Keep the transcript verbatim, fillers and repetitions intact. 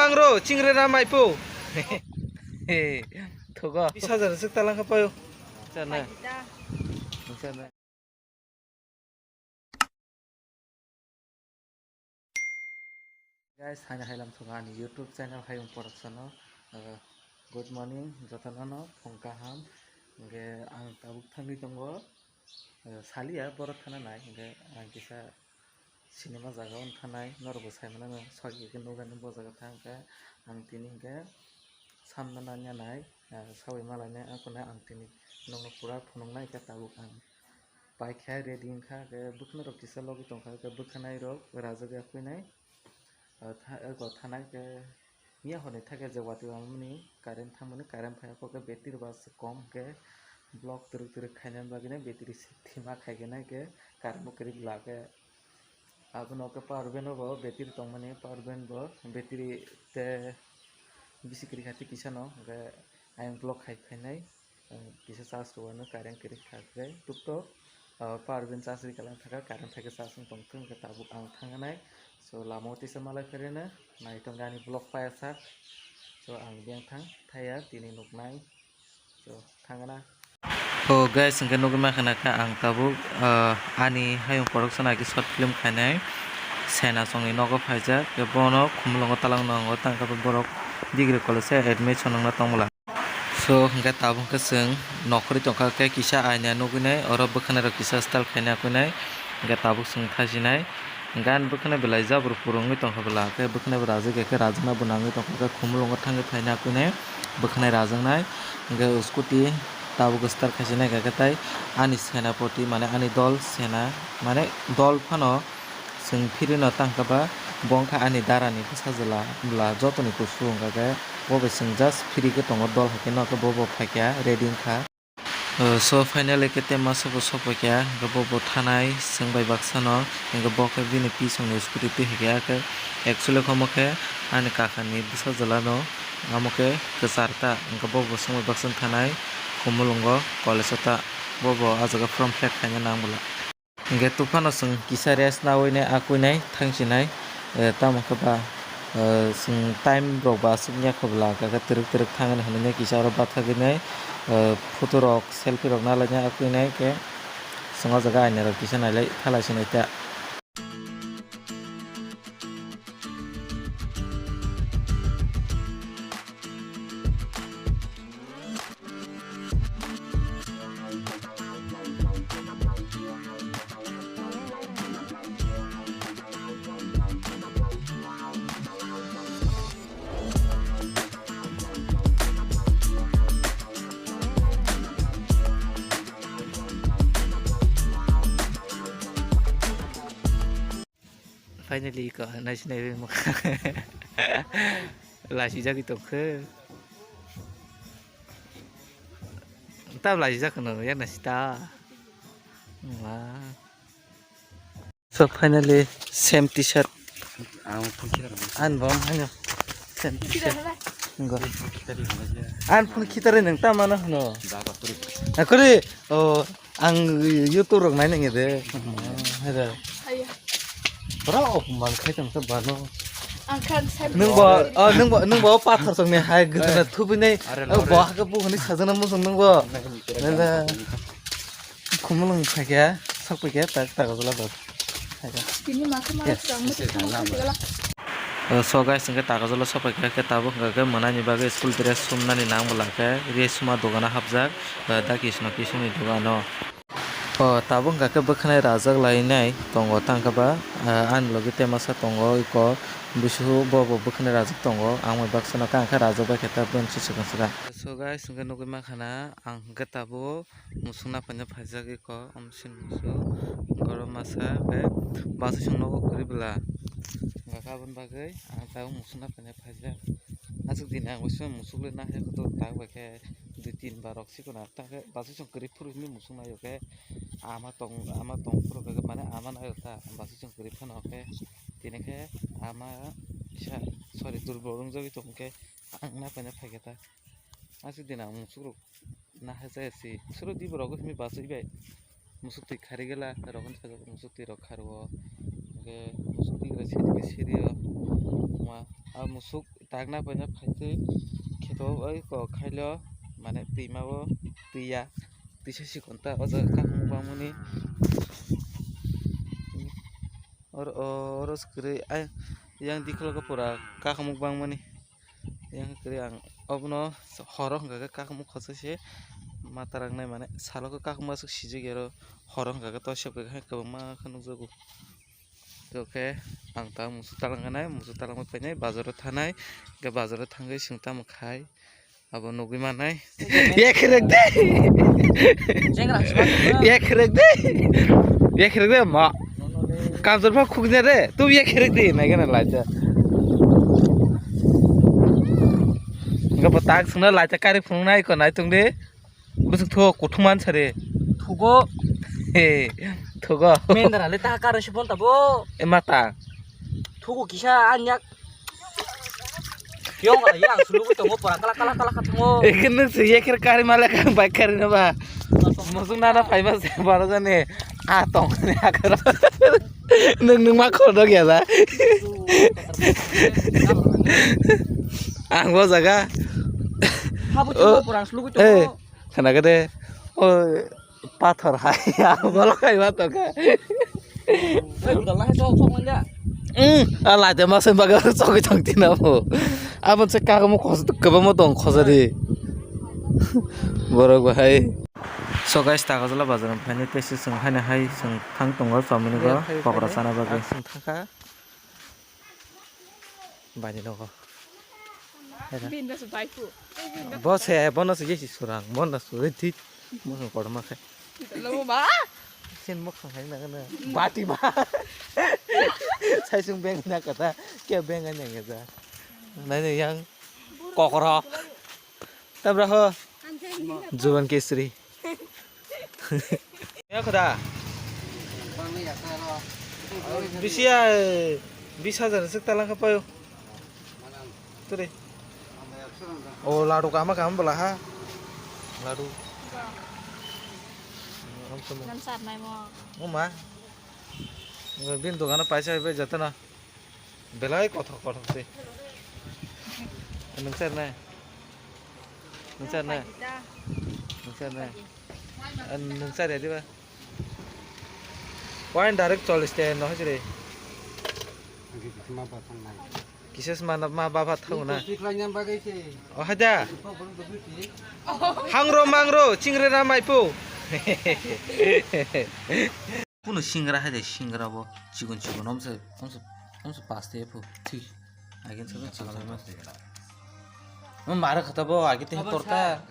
Ang ro, chingre na mai po. Thogo. Bis hajar sik talang kha payo. Sana. Sana. Guys, haino hailam thungo ani YouTube channel Hayung Production o. Uh, good morning, jotono no phung kaham. Hingke ang tabuk thangwi tongo, uh, saliya borok thana nai, hingke ang kisa cinema jaga o thanai, norokbo sai mano, sogwi khe nukjagani bo jaga thang khe ang tini hingke samna nanya nai, uh, sawi malainai, ang tini nokno pura phunuknai khe tabuk ang. Paikha ready wngkha, hwnkhe bwkhwnairok kisa logi tongkha, hwnkhe bwkhwnairok rajagwi akwinai, ah, tha-, eko thanai khe miya horni thakhe je watwi wngmani current thangmani, current phai khe battery rok se kom hwnkhe block twrwk twrwk khaina bagwino battery se thima khai khe nai khe current bo kwrwk bwla khe. Abono khe power bank o bo battery tongmani, power bank bo battery tei bisi kwrwi kha tei kisa no hwnkhe ayang block khai phainai. Ang kisa charge rwui ano current kwrwi kha khe tuktok, ah, power bank charge rwui kalang thaka current phaikhe charge wng tongthung hwnkhe tabuk ang thangnai. So lama o tisa malai phaireno naitok ani vlog paiya sak. So ang biyang thang thaiya tini nuknai. So thangna. Oh guys, hwnkhe nugui mankha na khe ang tabuk, ah, ani Hayung Production agi short film khainai Sena songni nogo phaijak, bono khumulwngo talang nango tangkha borok degree college o admission wngna tongmwla. So, hingke tabuk khe chwng nokhorwi tongkha khe kisa aina nugwinai, oro bwkhwnairok kisa style khaina kwinai, hingke tabuk chwng thasinai. Hingke ani bwkhwnai belai jabra purungwi tongkha bwla, khe bwkhwnai bo rajak ya khe rajakna bo nangwi tongkha, khe khumulwngo thangwi phaina kwinai bwkhwnai rajaknai. Hingke scooty tabuk start khaisinai khe, khe tai ani senapoti, mane ani dol sena, mane dol phano. Chwng phirino tangkha ba, bo wngkha ani darani bwsajwla, bwla jotoni kusu wngkha khe, bo bai chwng just phiri khe tongo, dol hai khe no khe bo bo phaikha, ready wngkha. Uh, so finally khe tema sobo sopaikha, hwnkhe bo bo thanai chwng bai baksano, hwnkhe bo khe bini pisongni scooty twi hai khe, actually khe omo khe ani kakani bwsajwlano, amo khe kwchar ta, hwnkhe bo bo chwng bai baksa thanai Khumulwngo college o ta, bo bo ah jaga form fill up khaina nang bwla. Hingke tufano chwng kisa rest nawi nai akwui nai thangsinai, eh, tamo khe ba, eh, chwng time rok bo aswk ya khe bwla, hwnkhe twrwk twrwk thangwi nai hinwi nai kisa oro bathagwi nai, eh, photo rok selfie rok nalaina akwui nai khe chwng o jaga aina rok kisa nailai thalai sinai ta. Finally, ko nai sinai bai mokha. Lasi jagwi tongkhe. Tam lasi jakno, yang nasi ta. Wah. So finally, same T-shirt. Ang phone khita rw. An bom, ano. Same T-shirt. Ngo. An phone khita rw nang ta mano hno. Akori, oh, ang YouTube rok nai nang de. Hera. Ora opman khai tang sa bano. Ang khan sa. Nung bo, oh, nung bo, nung bo pathar song ni hai gudana thubi nai. Are, oh, lore. Bo ha ka bu hni sajana mo song nung bo. Nang, nang, nang. Khumulwng phaikha, sok paikha, tak, tak, jala dok. Phaikha. Tini ma khe ma. Yes. Chang mo se khumulwng phaikha la. Uh, so guys, hingke Takajolo sopai kha khe tabuk hingka khe mwnani bagwi school dress sumnani nang bwla khe Resuma dogano hapjak, uh, da Kisno Kisuni dogano. Oh, tabuk hingka khe bwkhwnai rajak lainai tongo tangkha ba, uh, ani logi temasa tongo iko busu bo bo bwkhwnai rajak tongo ang bai baksa no khe ang khe rajak bai khe ta bini swkang swkang. So guys, hingke nugui mankha na ang hingke tabuk. Musuk napaina phaijak eko, omsini musuk, borok masa khe bachai song nogo kwrwi bwla. Hwnkhe aboni bagwi ang tabuk musuk napaina phaijak. Aswk dini ang uaisa musuk le nahya kotor tak bai khe dui tin bar rok sikon, takhe bachai song kwrwi phuru hwnwi musuk naio khe ama tong, ama tong phuru khe mane ama naio ta bachai song kwrwi phano khe tini khe ama kisa sorry durbol wngjagwi tong khe ang napaina phaikhe ta. Aswk dini ang musuk rok. Nahajaya si. Suro di borok himi bachai bai. Musuk twi khari gela, rok ni sajak musuk twi rok kharu o. Hingke musuk twi gra siri ke siri o. Ma, a musuk Tagna paina phaitwi kheto oi ko khailo mane twima o twiya twisa sikon ta o jaga kakmuk bangmani or oro kwrwi yang dikhulo pura kakmuk bangmani yang kwrwi ang obono horo hwnkha khe kakmuk khosoi se ma tarangnai mane salo khe kakmuk aswk sijak ya oro horo hwnkha khe toisep khe kwbangma khe nukjago. Tei khe ang ta musu talangkha nai, musu talangma painai, bazaro thanai, hwnkhe bazaro thangwi chwng tamo khai, abo nugwi manai. Ye kherek de. Ye kherek de. Ye kherek de ma. Kamchor pha khukjare, tu ye kherek de, nai gana laita. Hwnkhe bo tak sungna laita kari phunuknai ko nai tongdi. Bwswk thugo kuthum man sari. Thugo. He, thugo. Mendra le ta karo si phone tabo. E mata. Thugo kisa anyak. Yong kala yang sulu tongo pora kala kala kala khatmo. Ekin nuk si ye kher kari male kang bai kari na ba. Musung nana phai ma se baro jani. A tong ni akaro. Nung nung ma khor dok ya da. Ang bo jaga. Habu Oh. Thugo pora sulu Eh. tongo. Khana khe de, o pathor hai, abo lo khai ma tongkha. Oi, budal na hai chok, chok manja. Mm, a laite ma sen baga chok chok tina bo. Abo se kagamo khos, kwbangma tong khosari. Borok bahai. So guys, Takarjala bazar ni phaini tei se chwng haino hai chwng thang tongo chomini go pokora chana bagwi. Chwng thangkha. Bani nogo. Bini no se bai phu. Bo se, bono se yesi surang, bono suri thik. Mo se kotor ma khai. Lo ba. Sen mo khang hai na na. Bati ba. Sai sung beng na kata, kya beng na nge ja. Nai ne yang kokro. Tabra ho. Juban kesri. Ya khuda. Bisi ya, bis hajar sik talang kha payo. Tore. O ladu kama kama bala ha. Ladu. Nam sar nai mo. O ma. Bin dogano paisa bai jatana. Belai kothok kothok se. Nung sar nai. Nung sar nai. Nung sar nai. Nung sar ya diba. Wine direct cholis te no hajre. Kisa sma na ma baba thau na. O haja. Hangro mangro chingre na maipo. Kuno singra hai de, singra bo chikon chikon omse, omse, omse paste phu thi. Again sa chikon ma. Mo mara khata bo age te torta.